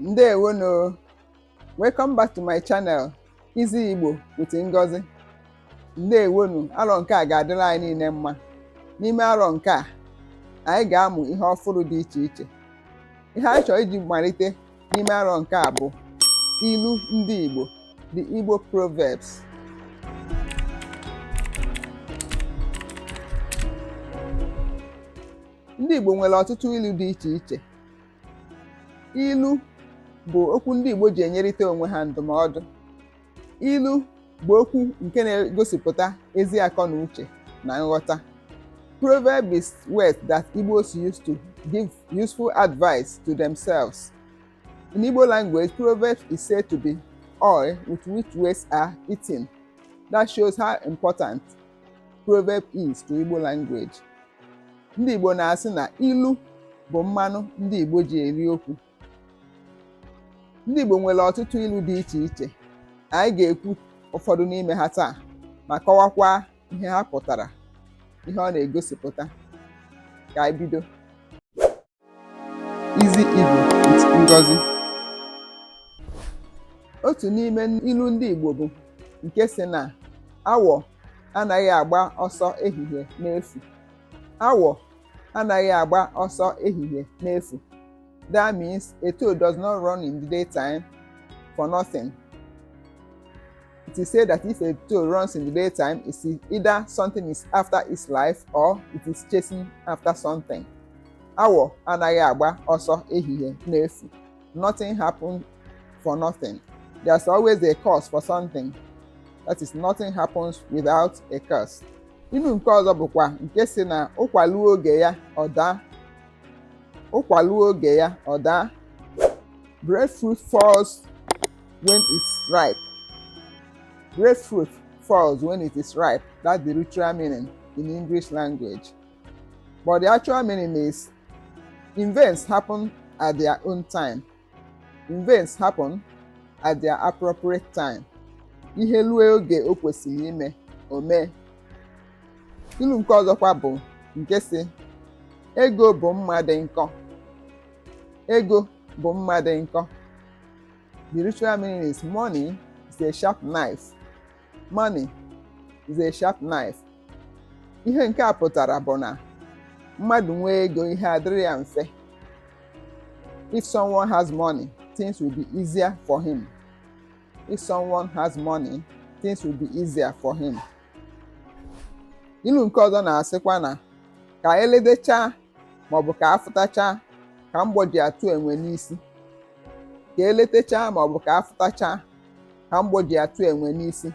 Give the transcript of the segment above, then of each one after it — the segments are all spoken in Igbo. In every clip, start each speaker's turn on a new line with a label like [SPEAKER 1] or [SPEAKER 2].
[SPEAKER 1] Ndewonu. Welcome back to my channel, Easy Igbo with Ngozi. Ndewonu, arọ nke a ga-adịrị anyị niile mma. N'ime arọ nke a, anyị ga-amụ ihe ọfụrụ dị iche iche. Ihe anyị chọrọ iji malite n'ime arọ nke a bụ ilu ndị Igbo, the Igbo proverbs. Ndị Igbo nwere ọtụtụ ilu dị iche iche. Ilu bụ okwu ndị Igbo ji enyerịta onwe ha ndụmọdụ. Ilu bụ okwu nke na-egosipụta ezi akọ na uche na nghọta. Proverb is words that Igbos use to give useful advice to themselves. In Igbo language, proverb is said to be oil with which words are eaten. That shows how important proverb is to Igbo language. Ndị Igbo na-asị na ilu bụ mmanụ ndị Igbo ji eri okwu. Ndị Igbo nwere ọtụtụ ilu dị iche iche. Anyị ga-ekwu ụfọdụ n'ime ha taa ma kọwakwa ihe ha pụtara, ihe ọ na-egosipụta. Ka anyị bido. Easy Igbo with Ngozi. Otu n'ime ilu ndị Igbo bụ nke sị na awọ anaghị agba ọsọ ehihie n'efu. Awọ anaghị agba ọsọ ehihie n'efu. That means a toad does not run in the daytime for nothing. It is said that if a toad runs in the daytime, it's either something is after its life or it is chasing after something. Awọ anaghị agba ọsọ ehihie n'efu. Nothing happens for nothing. There's always a cause for something. That is, nothing happens without a cause. Ilu nke ọzọ bụkwa nke si na ụkwa luo oge ya ọ daa. Ụkwa luo oge ya ọ daa. Breadfruit falls when it's ripe. Breadfruit falls when it is ripe. That's the literal meaning in English language. But the actual meaning is events happen at their own time. Events happen at their appropriate time. Ihe lue oge o kwesịrị ime, o mee. Ilu nke ọzọkwa bụ nke si ego bụ mma dị nkọ. Ego bụ mma dị nkọ. The literal meaning is money is a sharp knife. Money is a sharp knife. Ihe nke a pụtara bụ na mmadụ nwee ego, ihe adịrị ya mfe. If someone has money, things will be easier for him. If someone has money, things will be easier for him. Ilu nke ọzọ na-asịkwa na ka eledechaa maọbụ ka afụtachaa ka mgbọ ji atụ enwe n'isi. Ka eletechaa maọbụ ka afụtachaa ka mgbọ ji atụ enwe n'isi.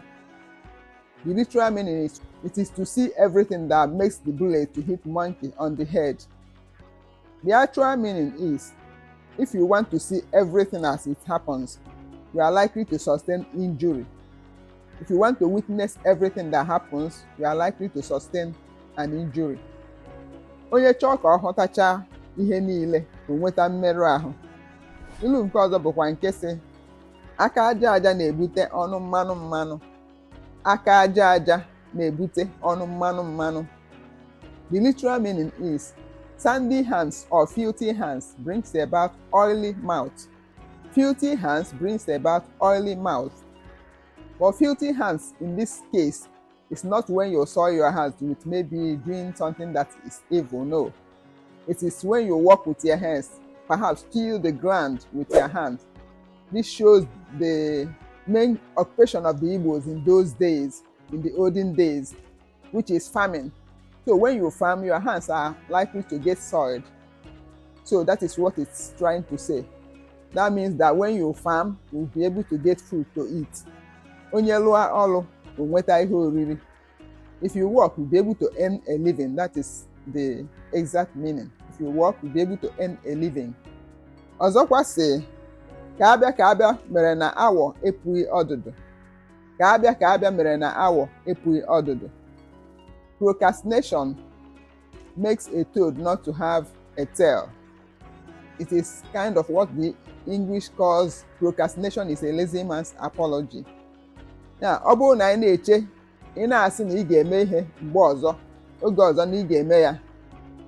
[SPEAKER 1] The literal meaning is it is to see everything that makes the bullet to hit monkey on the head. The actual meaning is if you want to see everything as it happens, you are likely to sustain injury. If you want to witness everything that happens, you are likely to sustain an injury. Onye chọọ ka ọ hụtachaa ihe niile, o nweta mmerụ ahụ. Ilu nke ọzọ bụkwa nke sị aka aja aja na-ebute ọnụ mmanụ mmanụ. Aka aja aja na-ebute ọnụ mmanụ mmanụ. The literal meaning is sandy hands or filthy hands brings about oily mouth. Filthy hands brings about oily mouth. But filthy hands in this case is not when you soil your hands with maybe doing something that is evil. No. It is when you work with your hands, perhaps till the ground with your hand. This shows the main occupation of the Igbos in those days, in the olden days, which is farming. So when you farm, your hands are likely to get soiled. So that is what it's trying to say. That means that when you farm, you'll be able to get food to eat. Onye lụọ ọlụ, o nweta ihe oriri. If you work, you'll be able to earn a living. That is the exact meaning. If you work, you'll be able to earn a living. Ọzọkwa sị ka abịa mere na awọ epughị ọdụdụ. Ka abịa mere na awọ epughị ọdụdụ. Procrastination makes a toad not to have a tail. It is kind of what the English calls procrastination is a lazy man's apology. Ya ọ bụrụ na anyị na-eche, ị na-asị na ị ga-eme ihe mgbe ọzọ, oge ọzọ na ị ga-eme ya,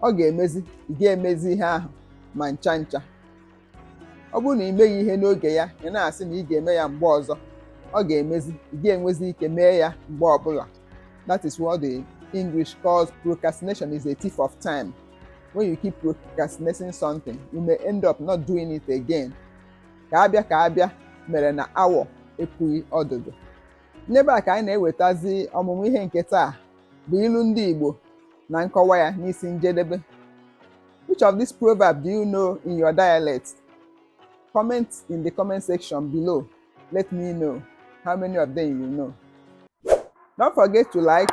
[SPEAKER 1] ọ ga-emezi ị ga-emezi ihe ahụ ma ncha ncha. Ọ bụrụ na ị meghị ihe n'oge ya, ị na-asị na ị ga-eme ya mgbe ọzọ, ọ ga-emezi ị ga-enwezi ike mee ya mgbe ọbụla. That is what the English calls procrastination is a thief of time. When you keep procrastinating something, you may end up not doing it again. Ka abịa ka abịa mere na awọ epughị ọdụdụ. N'ebe a ka anyị na-ewetazi ọmụmụ ihe nke taa bụ ilu ndị Igbo na nkọwa ya n'isi njedebe. Which of these proverbs do you know in your dialect? Comment in the comment section below. Let me know how many of them you know. Don't forget to like,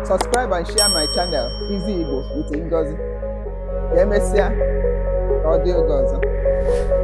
[SPEAKER 1] subscribe and share my channel, Easy Igbo with Ngozi. Ka emesịa, ka ọ dị oge ọzọ.